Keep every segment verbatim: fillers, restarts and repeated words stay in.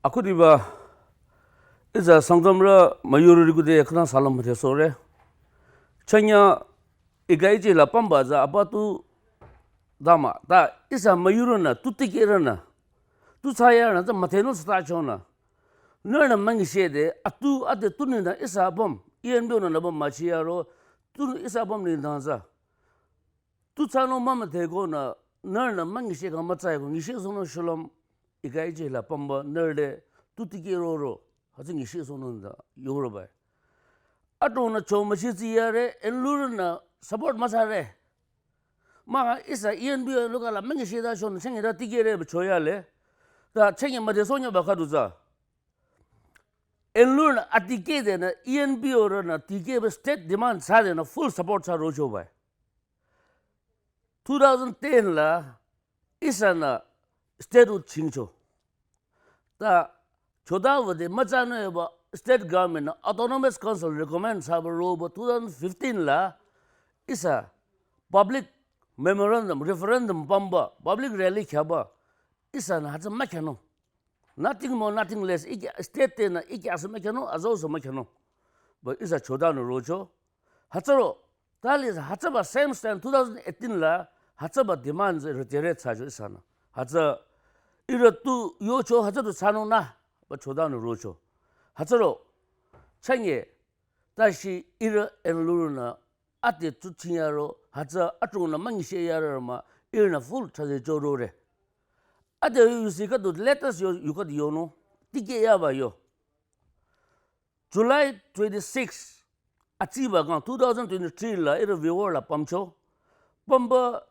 Akhudiba, ihsa Sangtamrü müyurü rikude khana salam müdhe sore. Chanya iga ije la pamba tsü apa tu dama, ta ihsa müyurünü, tu tikehrünü, tu thsayarünü, tsü müdhenung sata chonü. Nührünü müngishide, atu ade tunüna ihsa apüm, E N P O nü nübü müchiyaro, tu ihsa apüm nengdang tsü. Tu thsanung mümüdhe konü, nührünü müngishe kang mütsa ko, ngishe sohnung shulüm, iga ije la pamba, nührü de, tu tikehroro, hütsü ngishe sohnung da, yoroba. Adrongnü cho müshi tsiyare, enlurünü support müthsare. Mah ihsa E N P O lukala müngishe ta shonü, chenge ta tikehre ba choyale. Ta chenge müdhe sohnyaba khüdu tsü. Enlurünü atikehdenü, E N P O rünü tikehba state demand thsadenü full support thsa rochoba. Two thousand ten la ihsanü statehood chingcho. Ta chodawüde mütsanü eba state government nü autonomous council recommend thsaba roba two thousand fifteen la ihsa public memorandum, referendum pamba, public rally khyaba, ihsanü hütsü mükhyünung. Nothing more, nothing less. Ikya state tenü ikya sü mükhyünung, azau sü mükhyünung. Ba ihsa chodanü rocho. Hütsüro, tali hütsüba same stand two thousand eighteen la, hütsüba demand tsü reiterate thsacho ihsanü. Hütsü ihrü tu yocho hütsü tu thsanung nü, ba chodanü rocho. Hütsüro, chanye, tashi ihrü enlurünü ade tu chinyaro, hütsü adrongnü müngishe yarü mah, ihrünü full thsade chorore. Ade yusi khüdu latest yo, yu khüdu yonung, tikehyaba yo. July twenty-six, atsiba kang two thousand twenty-three la ihrü Vewar la pümcho. Pümba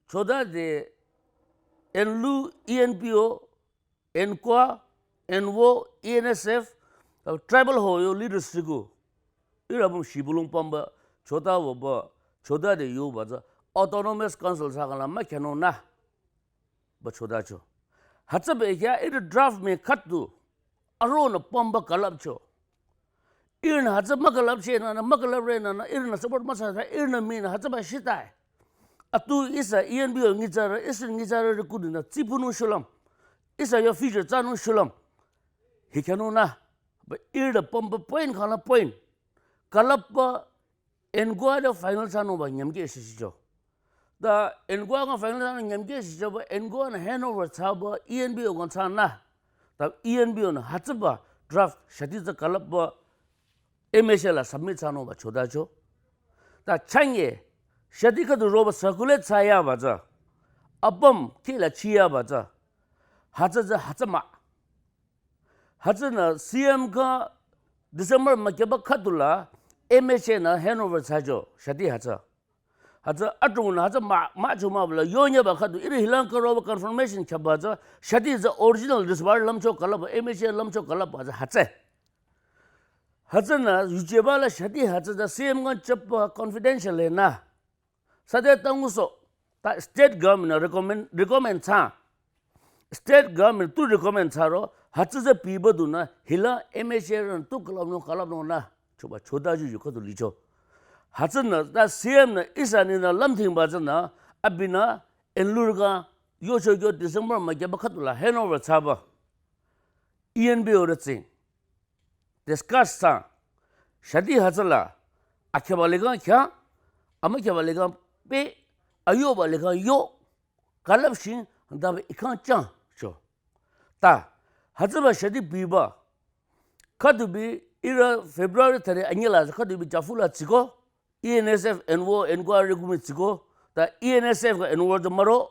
chodade enlu E N P O, ENGOA, ENWO, E N S F, tribal ho yo leaders siku. Ihrü apüm shibülung pümba, chodawüba, chodade yoba tsü, autonomous council thsa kang la mükhyünung nü. Ba chodacho. Hütsüba ikya ihrü draft me khüdu, aronü pümba külüpcho. Ihrünü hütsü mükülüpche nünü, mükülüpre nünü, ihrünü support müthsa ta, ihrünü minü hütsüba shitai. Atu ihsa E N P O nyitsarü, ihsa nyitsarü rü kudinü, tsipunung shulüm. Ihsa yo future thsanung shulüm. Hikhyünung nü. Ba ihrü pümba point khala point. Külüpba ENGOA de final thsanungba nyümkeh shishicho. Ta ENGOA kang final thsanung nyümkeh shishichoba ENGOA nü handover thsaba E N P O kang thsanü. Ta E N P O nü hütsüba draft shati tsü külüpba M H A la submit thsanungba chodacho. Ta chanye, shati khüdu roba circulate thsayaba tsü. Apüm kihla chiyaba tsü. Hütsü tsü hütsü mah. Hütsünü C M kang December mükyaba khüdula M H A nü handover thsacho, shati hütsü. Hütsü adrongnü hütsü mah, mücho mübüla yonyaba khüdu ihrü hilang karoba confirmation khyaba tsü, shati tsü original disbar lümcho külüpba, M H A lümcho külüpba tsü hütsü. Hütsünü yujeba la shati hütsü tsü C M kang chapba confidential le nü. Sade ta ngusoh, ta state government nü recommend, recommend thsa. State government tu recommend thsaro, hütsü tsü piba dunü, hila M H A rünü tu külüpnung külüpnung nü, choba chodacho yu khüdu licho. Hütsünü, ta C M nü, ihsa ninü lümthingba tsünü, abinü, enlurü kang, yocho yo December mükyaba khüdula handover thsaba. E N P O rü tsing. Discuss thsa. Shati hütsüla, akhyaba le kang khya, amükhyaba le kang pe, ayoba le kang yo, külüpshing, daba ikang chang, cho. Ta, hütsüba shati biba. Khüdubi ihrü February thüre anyila, khüdubi Jafu la tsiko, E N S F, ENWO, ENGOA rü kumi tsiko, ta E N S F kang ENWO tsü müro,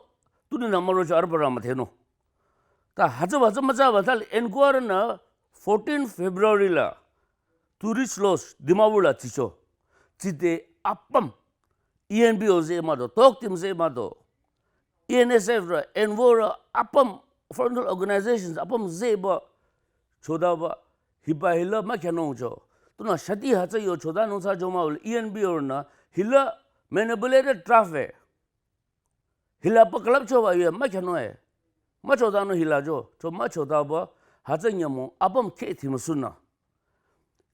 tuninü mürocho arüh parü müdhenung. Ta hütsüba tsü mütsaba tali ENGOA rünü fourteen February la, Tourist Lodge, Dimapur la tsicho. Tside apüm, E N P O tsü müdo, talk team tsü müdo, E N S F rü, ENWO rü, apüm, frontal organizations, apüm tsüba, chodaba, hiba hila mükyanungcho. Tunü shati hütsü yo chodanung thsacho mah ule E N P O rünü, hila manipulated draft e. Hila pa külüpchoba ye mükyanung e. Müchodanung hila cho, cho müchodaba, hütsü nyümong, apüm kheh thimüsunü.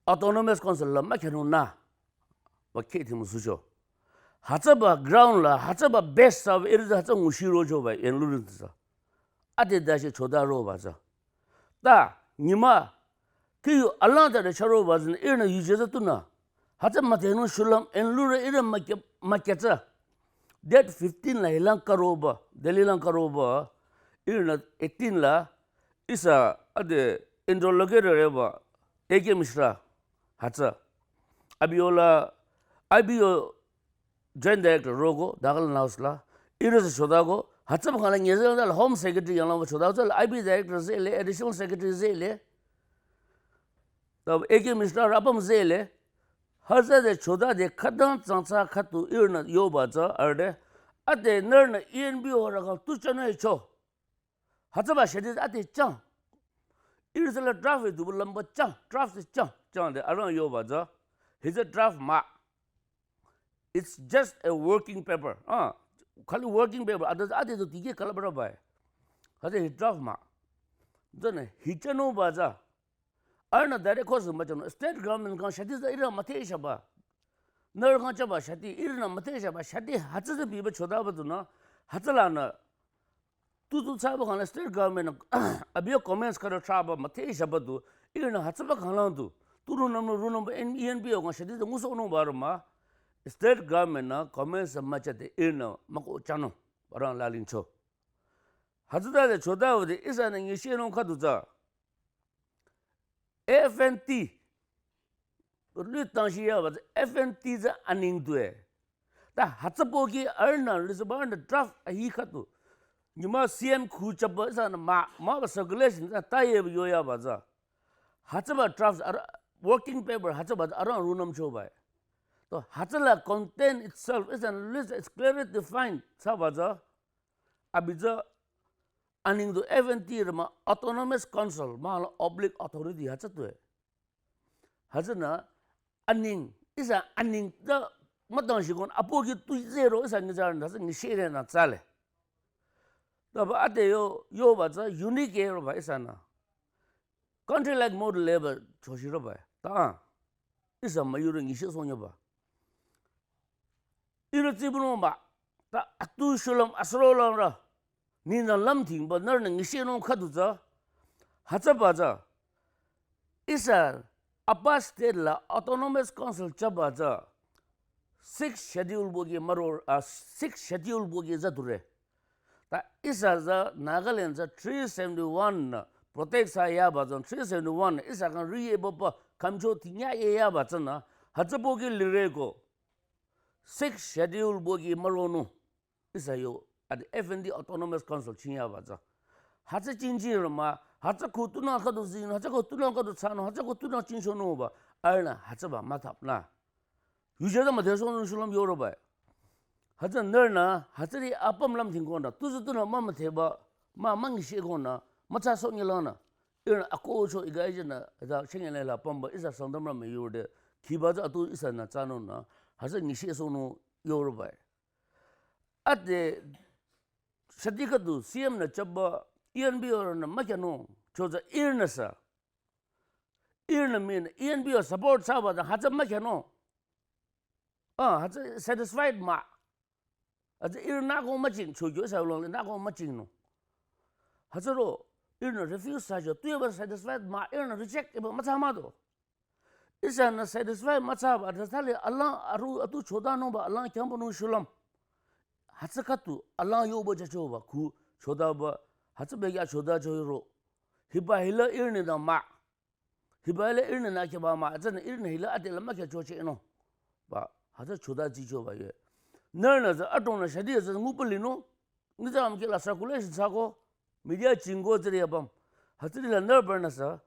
Autonomous Council la mükyanung nü. Ba kheh thimüsucho. Hütsüba ground la, hütsüba base thsaba, ihrü tsü hütsü nguchirochoba, enlurü tsü. Ade dashi chodaroba tsü. Ta nyima kiyu alang ta de charo ba zin ihrünü yuje tsü tunü. Hütsü müdhenung shulüm en lure ihrü mükya mükya tsü. Date fifteen la hilang karoba, Delhi lang karoba. Ihrünü eighteen la ihsa ade interlocutor eba A K Mishra hütsü. Abi yola, abi yo Joint Director roko, Nagaland House la, ihrü sü chodako, hütsüba khangla nyezela Home Secretary yangla choda, tsüla I B Director zehle, Additional Secretary zehle, ta A K Mishra apüm zehle, hütsüde choda de khütang tsangtsa khüdu ihrünü yoba tsü arüh de, ade nührünü E N P O rü kang tu chanü cho. Hütsüba shadi ade chang. Ihrü tsüla draft du lümba chang, draft chang, chang de arang yoba tsü. Hi tsü draft mah. It's just a working paper. Ah, khali working paper. Ade ade du dikeh kalabra bai. Hütsü hi draft mah. Tsünü hi chanü ba tsü. Arühnü direct cause müchanü state government kang shadi tsü ihrü müthehshaba. Nührü kang chaba shadi ihrünü müthehshaba shadi hütsü tsü biba chodaba tunü. Hütsülanü tu tu thsaba khangla state government abi yo comments khürü thsaba müthehshaba du, ihrünü hütsüba khanglang du, tu rungnüm rungnüm en E N P O kang shadi tsü ngusohnung ba rü mah, state government nü comments müchade ihrünü müko chanung, arang lalingcho. Hütsütade choda wüde ihsanü nyichehnung khüdu tsü. F N T. Lü tangshi yaba tsü F N T tsü aning tue. Ta hütsüba ki arühnü lisibanü draft ahi khüdu. Nyima C M khu chaba ihsanü mah, mahba circulation tsü ta yeba yoyaba tsü. Hütsüba draft arü, working paper hütsüba tsü arang rungnüm chobai. To hütsüla content itself ihsanü list is clearly defined thsaba tsü. Abi tsü aning du F N T rü mah autonomous council mah la oblique authority hütsü tue. Hütsünü aning, ihsa aning ta mütang shikon apo ki tu zero ihsa nyitsarü hütsü nyishehnü tsale. Taba ade yo, yoba tsü unique ero ba ihsanü. Country like model eba choshiro ba. Ta ihsa müyurü nyisheh sonyoba. Ihrü tsibünung ba, ta atu shulüm asüro langrü, ninü lümthingba nührünü nyishehnung khüdu tsü, hütsüba tsü, ihsa apa state la autonomous council chaba tsü, sixth schedule boki müror, ah, sixth schedule boki tsü dure. Ta ihsa tsü Nagaland tsü three seventy-one nü protect thsa yaba tsü, three seventy-one nü ihsa kang riye papa khümcho tinya ye yaba tsünü, hütsüba ki lireko. Sixth schedule boki müronung. Ihsa yo, ade F N T autonomous council ching yaba tsü. Hütsü chingchirü mah, hütsü khu tunang khüdu zin, hütsü khu tunang khüdu thsanung, hütsü khu tunang chingshonung ba, arühnü hütsüba müthapnü. Yuje tsü müthehsohnung shulüm yoro ba. Hütsü nührünü, hütsüri apüm lümthingkonü, tu tsü tunü mümüthehba, mah münyishehkonü, müthsasohnyi lanü. Ihrünü akohcho igaijinü, ta chengenü la pümba, ihsa Sangtamrü müyurü de, khiba tsü atu ihsanü thsanungnü, hütsü nyishehsohnung yoro ba. Ade, shadi khüdu C M nü chaba, E N P O rünü mükyanung, cho tsü ihrünü sü. Ihrünü mii E N P O support thsaba ta hütsü mükyanung. Ah, hütsü satisfied mah. Hütsü ihrü nüko müching, chokyo ihsa longle nüko müchingnung. Hütsüro, ihrünü refuse thsacho, tu eba satisfied mah, ihrünü reject eba müthsa mah do. Ihsanü satisfied müthsaba, ta thali alang aru atu chodanungba, alang khyangbanung shulüm. Hütsü khüdu, alang yoba jachoba, khu chodaba, hütsüba ya choda choro. Hiba hila ihrünü da mah. Hiba hila ihrünü nü khyaba mah, tsünü ihrünü hila ade la mükyachochehnung. Ba, hütsü choda jichoba ye. Nührünü tsü adrongnü shadi tsü ngupa linung. Nyitsarü amüke la circulation thsako, media chingko tsüri apüm. Hütsüri la nührü parünü sü,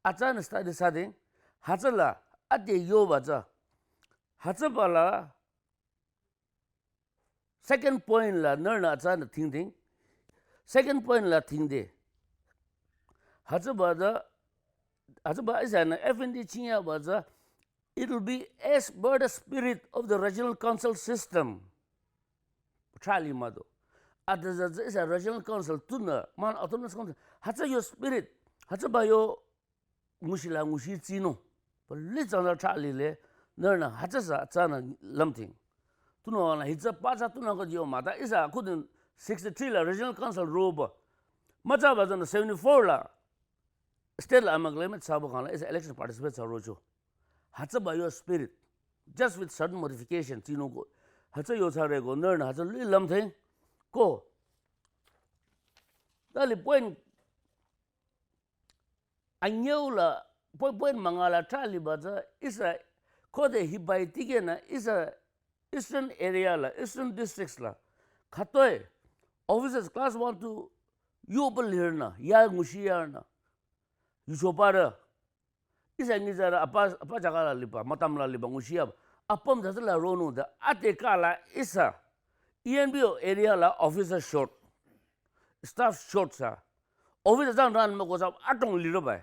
atsanü study thsading, hütsüla ade yoba tsü. Hütsüba la second point la nührünü atsanü thingding. Second point la thingde. Hütsüba ta, hütsüba ihsanü F N T ching yaba tsü, it will be as per the spirit of the regional council system. Thali mah do. Ade tsü tsü ihsa regional council tunü, mah autonomous council, hütsü yo spirit, hütsüba yo nguchi la nguchi tsinung. Pali tsangda thali le, nührünü hütsü sü atsanü lümthing. Tunüo la hitsü pa tsü tunüo khüdu yo mah, ta ihsa khüdun sixty-three la regional council roba. Müthsaba tsünü seventy-four la state la amendment thsaba khangla ihsa election participate thsarocho. Hütsüba yo spirit, just with certain modification tsinung ko. Hütsü yo thsare ko nührünü hütsü lilümtheng ko. Tali point anyüu la, point, point münga la thali ba tsü ihsa khode hibai tikehnü ihsa eastern area la, eastern districts la khütoi officers class one to yu pa lirnü ya ngushiyarnü yucho parü. Ihsa nyitsarü apa, apa jaga la liba, mütam la liba ngushiyaba. Apüm tsü tsüla ronung de ate kala ihsa E N P O area la officer short, staff short sa. Officer zang ran müko sa atong lirü bai.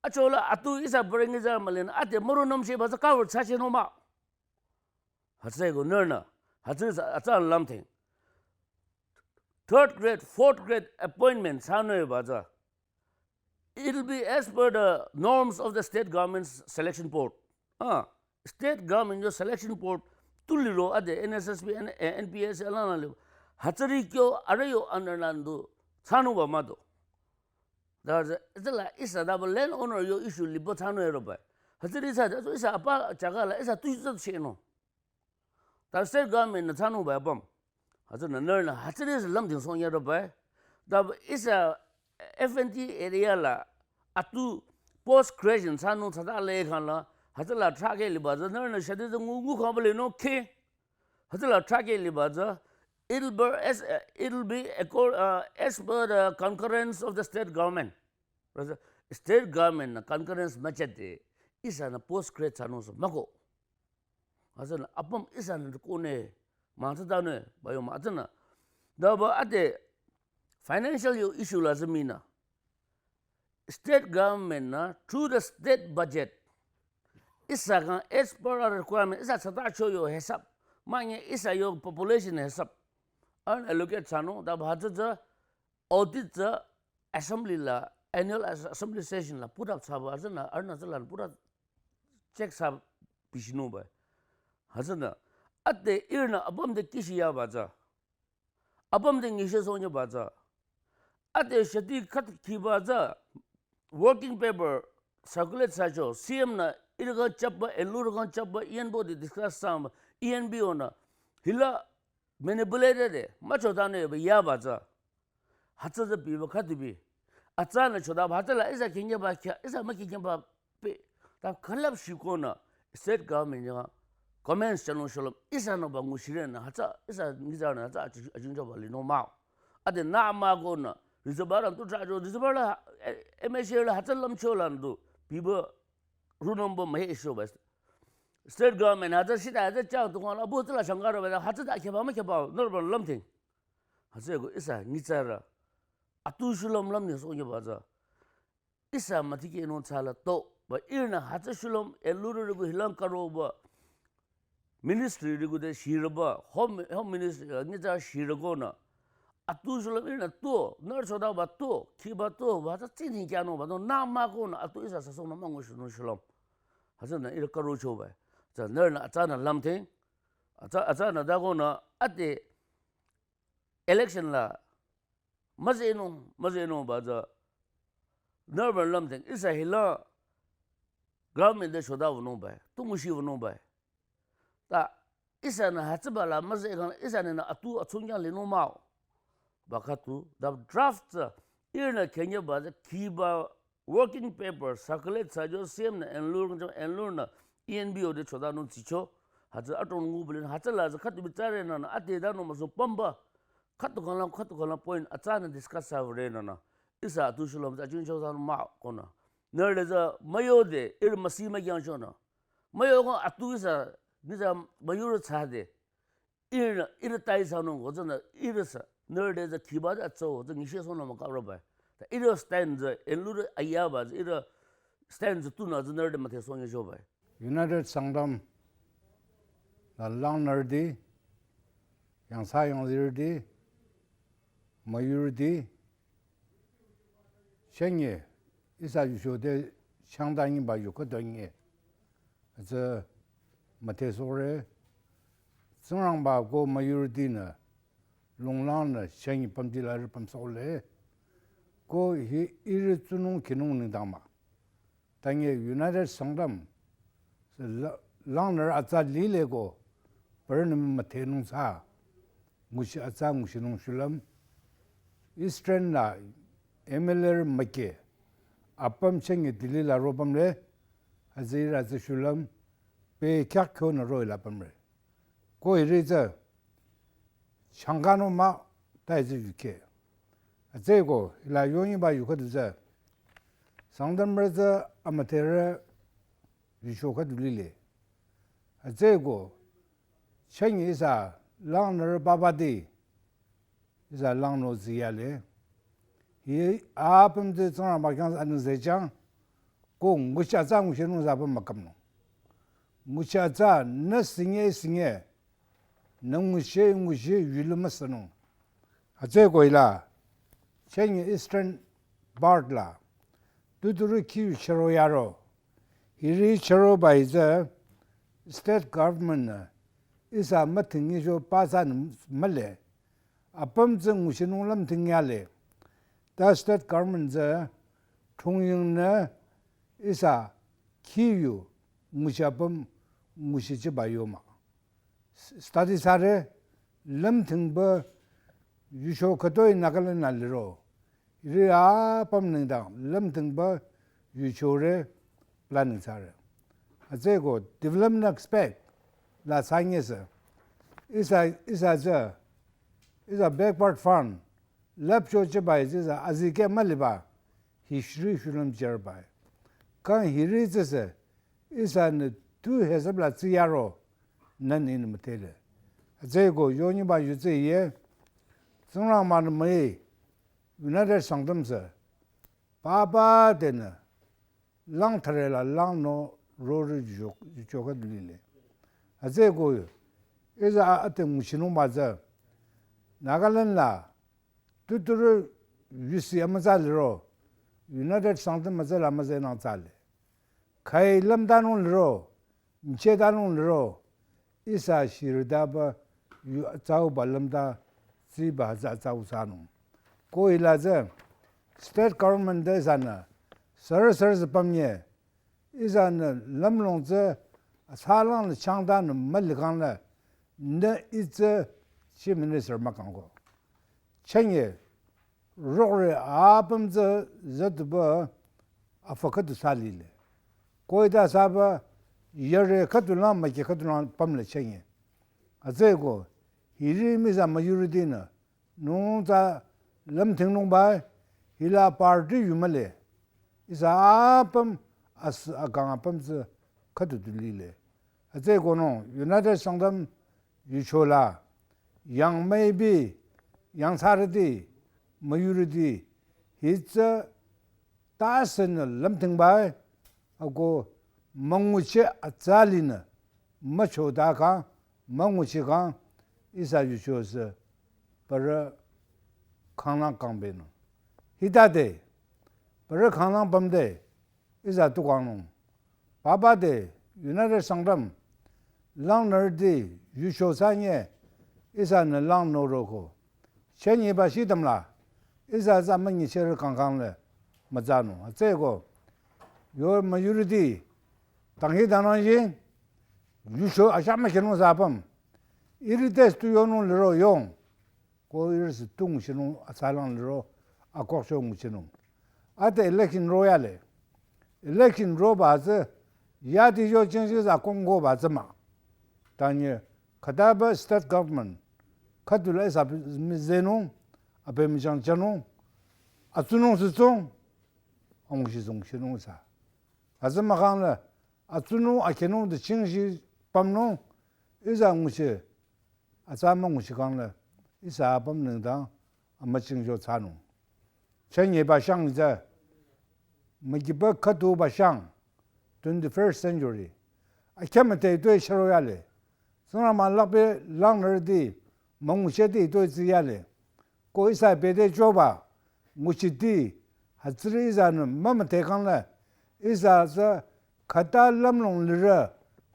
Achola atu ihsa bürü nyitsarü mülin ate müronung sheba tsü cover thsachinung mah. Hütsüeko nührünü hütsü atsa lümtheng. Third grade, fourth grade appointment thsanung ba tsü, it'll be as per the norms of the state government's selection board. Ah, state government yo selection board tu liro ade N S S B, N-, eh, N P S C alangla liro. Hütsüri kyo arüh yo under nü du thsanung ba mah do. Tase, tsüla ihsa taba land owner yo issue liba thsanung ero bai. Hütsüri thsa, tsü ihsa apa jaga la ihsa tu tsü shenung. Ta state government nü thsanung bai apüm. Hütsünü nührünü hütsüri ihsa lümtheng song yaro bai. Taba ihsa F N T area la atu post creation thsanung thsata le khangla, hütsüla trahkeh liba tsü nührünü shadi tsü ngu, ngu khang ba linung ke. Hütsüla trahkeh liba tsü, it'll be as, uh, it'll be accord-, uh, as per the concurrence of the state government. State government nü concurrence müchade, ihsanü post create thsanung sü müko. Hütsünü apüm ihsanü kone, mangsa tanü, ba yo mah tsünü. Taba ate financial yo issue la tsü minü. State government nü through the state budget, ihsa khyang as per our requirement, ihsa thsata cho yo hisab, manye ihsa yo population hisab, arühnü allocate thsanung, taba hütsü tsü audit tsü assembly la, annual as-, assembly session la put up thsaba, hütsünü arühnü tsüla put up check thsa bishinung bai. Hütsünü, ate ihrünü apüm te kishi yaba tsü. Apüm te ngishe sonye ba tsü. Ate shadi khat khiba tsü working paper circulate thsacho, C M nü ihrü khyang chapba, L U rü khyang chapba, E N P O te discuss thsaba, E N P O nü hila manipulated de, müchotanü ba yaba tsü. Hütsü tsü biba khüdu bi. Atsanü chotaba hütsüla ihsa khingyaba kya, ihsa mükhingyaba pe. Ta külüpshih konü state government ya comments thsanung shulüm ihsanü ba ngushire nü hütsü ihsa nyitsarünü hütsü aji-, ajingchoba linung mah. Ade nü mah konü reservoir am tu tracho reservoir la, eh, M H A la hütsü lümcho la nü du biba runung ba mühe isho ba. State government hütsü shita hütsü chang tu khangla bu tsüla shangkaro ba hütsü ta kheba mükheba nührü ba lümtheng. Hütsüeko ihsa nyitsarü atu shulüm lümtheng song yaba tsü. Ihsa mütikehnung thsala to, ba ihrünü hütsü shulüm, L U rü khyang hilang karoba, ministry rü khyang de shiraba, home, home ministry, uh, nyitsarü shirakonü. Atu shulüm ihrünü to, nührü chotaba to, khiba to, ba tsü tsini kyanung ba to, nü mah konü, atu ihsa sasongnü müngushunung shulüm. Hütsünü ihrü karocho bai. Tsü nührünü atsanü lümtheng, atsa, atsanü ta konü, ate election la müzehnung, müzehnung ba tsü nührü ba lümtheng ihsa hila government te chota wünung bai, tu ngushi wünung bai. Ta ihsanü hütsüba la müzeh khang ihsanü nü atu atsungkyang linung mah. Ba khüdu, ta draft tsü ihrünü khingyaba tsü khiba working paper circulate thsacho C M nü N L U, N L U nü E N P O te chotanung tsicho. Hütsü atong nguba lin hütsüla tsü khüdu bi tsare nü nü ate tanung müsung pümba. Khüdu khangla, khüdu khangla point atsanü discuss thsare nü nü. Ihsa atu shulüm tsü ajingcho thsanung mah konü. Nührü tsü müyo de, ihrü müsi mükyangchonü. Müyo ko atu ihsa, nyitsarü müyurü thsade. Ihrü, ihrü tai thsanung ko tsünü, ihrü sü, nührü te tsü khiba tsü atso, tsü ngishe sonü mükaro bai. Ta ihrü stand tsü, N L U rü ayaba tsü, ihrü stand tsü tunü tsü nührü te müdhe song yecho bai. United Sangtam la langnürüti, yangthsa yangzirüti, müyurüti, chünye, ihsa yucho te changta nyiba yu khüdu nye. Hütsü müdhe sohre, Tsingrangba ko müyurütinü, lunglangnü chünye pümti la rü pümsohle, Ko hi ihrü tsunung kinung nengdang mah. Tangi United Sangtam sü la-, langnürü atsa lile ko, parü nü müthenung sa. Nguchi atsa nguchinung shulüm. Eastern la M L A mükeh. Apüm chengi Delhi la ro pümre. Hütsü ihrü atsa shulüm. Pe kyak kyo nü ro ila pümre. Ko hiri tsü changkano mah, tai tsü yuke. Hütsüeko, hila yonyiba yu khüdu tsü. Sangtamrü tsü amüdherü yucho khüdu lile. Hütsüeko, chengi ihsa langnürü papa di, ihsa langnü ziyale. Hi apüm tsü Tsingrangba khyang anü zechang, ko nguchi atsa nguchinung sa apüm mükümnung. Nguchi atsa nü singe singe, nü nguchi nguchi yulü müsünung. Hütsüeko hila, chengi Eastern part la, tuturü ki chüro yaro. Hiri chüroba hi tsü state government nü ihsa müthingi jo pa tsü nü mühle. Apüm tsü nguchinung lümthing yale. Ta state government tsü thongying nü ihsa kiyu nguchi apüm nguchichiba yo mah. Study thsare, lümthingba yucho khütoi Nagaland la liro. Hiri apüm nengdang lümthingba yuchore planning thsare. Hütsüeko development aspect la thsange sü. Ihsa, ihsa tsü, ihsa backward fund, lüpcho chiba hi tsü ihsa azikeh müliba, history shulüm jerba. Kang hiri tsü sü, ihsa nü tu hesap la tsü yaro, nü ni nü müdhele. Hütsüeko yonyiba yu tsü ye, Tsingrangba nü müi, United Sangtam sü, papa denü, lang thare la langnü rorü yu, yucho khüdu lile. Hütsüeko, ihsa a-, ate nguchinungba tsü, Nagaland la, tuturü yusi amütsa liro, United Sangtam mütsa la mütsa nang tsale. Khai lümdanung liro, nchedanung liro, ihsa shiridaba yu atsauba lümda tsiba hütsü atsau thsanung. Ko hila tsü, state government te ihsa nü, sürü sürü tsü pümnye, ihsa nü lümlong tsü, atsalang nü changda nü mülikhang la, nü ih tsü Chief Minister mükangko. Chengi, rokre apüm tsü züduba afü khüdu thsa lile. Ko hita thsaba yare khüdu lang müke khüdu lang pümle chengi. Hütsüeko hiri mii tsü majority nü nung tsü lümthingnungba hila party yu mühle. Ihsa apüm as-, akang apüm tsü khüdu du lile. Hütsüeko nung United Sangtam yucho la, yang müipi, yang thsarüti, müyurüti, hi tsü tase nü lümthingba, ako münguchi atsa linü, mücho ta kang, münguchi kang, ihsa yucho sü, parü khanglang kangbenung. Hitade, parü khanglang pümde, ihsa tu kangnung. Papa te, United Sangtam, langnürüti, yucho thsanye, ihsa nü langnü roko. Chenyiba shitam la, ihsa tsü münyi cherü kangkang le, mütsanung. Hütsüeko, yo majority, tanghi tanang jing, yucho asha mükinung tsü apüm. Ihrü test tu yonung liro yong. Ko ihrü sü tu nguchinung atsalang liro akokcho nguchinung. Ate election ro yale. Election roba tsü yati yo chingshi tsü akongkoba tsü mah. Tanyi khütaba state government khüdu la ihsa mii zenung, ape mii chang chanung, atsunung sü tsung, anguchi tsung chinung sa. Atsü mükang la, atsunung akinung te chingshi pümnung, ihsa nguchi atsa münguchi kang la, ihsa apüm nengdang amüchingcho thsanung. Chenyiba shang tsü, mükiba khüduba shang, twenty-first century. Akhyamüte itoi chüro yale. Tsingrangba lakbe langnürüti, münguchiti itoi tsi yale. Ko ihsa bete choba, nguchiti, hütsüri ihsa nü mümüte kang la, ihsa tsü khüta lümlong lirü,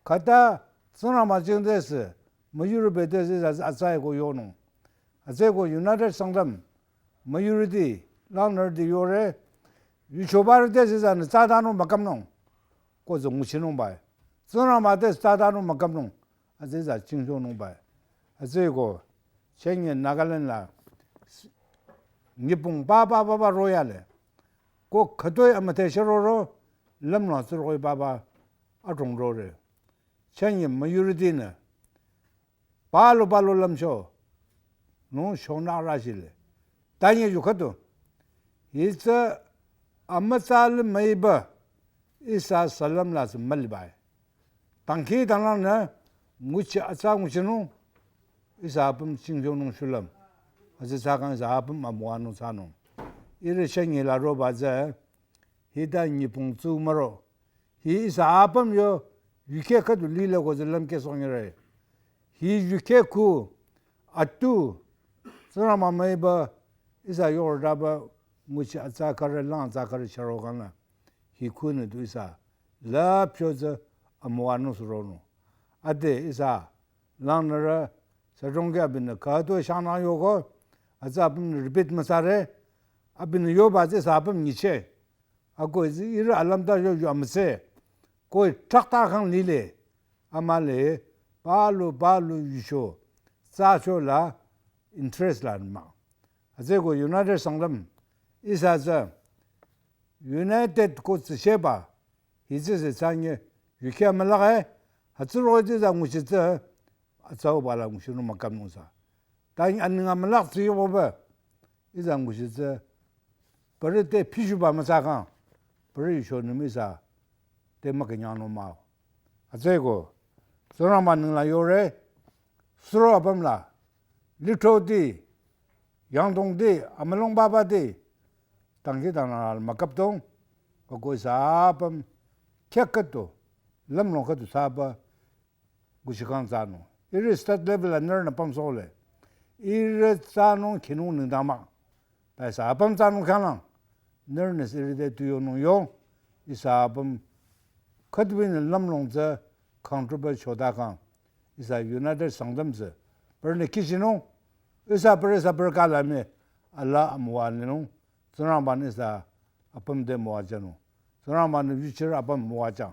khüta Tsingrangba jingte sü, müyurü bete sü ihsa tsü atsa eko yonung. Hütsüeko United Sangtam, müyurüti, langnürüti yore, yuchobarü te sü ihsanü tsatanung mükümnung, ko tsü nguchinungba-e. Tsingrangba te tsatanung mükümnung, hütsü ihsa chingchonungba-e. Hütsüeko, chünye Nagaland la, nyipung papa papa royale, ko khütoi amüdhe shüroro, lümnü tsüroi papa, adrong rore. Chünye majority nü, palu palu lümcho, nung shonü arashile. Tanye yu khüdu. Hitsü amütsa lü müiba, ihsa salüm la sü müliba-e. Dangkhidangnangnü, nguchi atsa nguchinung, ihsa apüm chingchonung shulüm. Hütsü thsakhang ihsa apüm amüwanung thsanung. Ihrü chünye la roba tsü, hita nyipung tsu müro. Hi ihsa apüm yo, yukheh khüdu lile ko tsü lümkeh songire. Hi yukheh khu, atu, Tsingrangba müiba, ihsa yorüdaba, nguchi atsa khürü lang atsa khürü chüro kangnü. Hi khunü du ihsa, lüpcho tsü amüwanung suronung. Ade ihsa, langnürü, sü rongkeh abinü khütoi shangnang yoko, atsa apüm repeat müthsare, abinü yoba tsü ihsa apüm nyicheh. Ako zi ihrü alümta yo yo amüse. Ko trakta khang lile. Amale, palu, palu yucho. Tsacho la, interest la mah. Hütsüeko United Sangtam, ihsa tsü, United ko tsü sheba, hitsü sü chünye, yukheh mülak-e, hütsü roh-i tsü nguchi tsü, atsauba la nguchinung mükümnung sa. Tanye anenga mülak tsü yoba, ihsa nguchi tsü, parü te pishuba müthsakhang, parü yuchonü mii sa, te mükünyangnung mah. Hütsüeko, Tsingrangba ninglang yore, suro apüm la, lithroti, yangdongti, amülung papati, dangkhidangnang la müküpdong, ko ko ihsa apüm, khyah khüdu, lümlong khüdu thsaba, nguchikhang thsanung. Ihrü state level la nührünü pümsohle. Ihrü thsanung khinung nengdang mah. Ta ihsa apüm thsanung khyanglang. Nührünü sü ihrü te tu yonung yo. Ihsa apüm khüdubinü lümlong tsü contribute chotakhang. Ihsa United Sangtam tsü. Parünü kihchinung. Ihsa parü ihsa parü kala mii. Ala amüwa linung. Tsingrangbanü ihsa apüm te müwajünung. Tsingrangbanü yuchirü apüm müwajüng.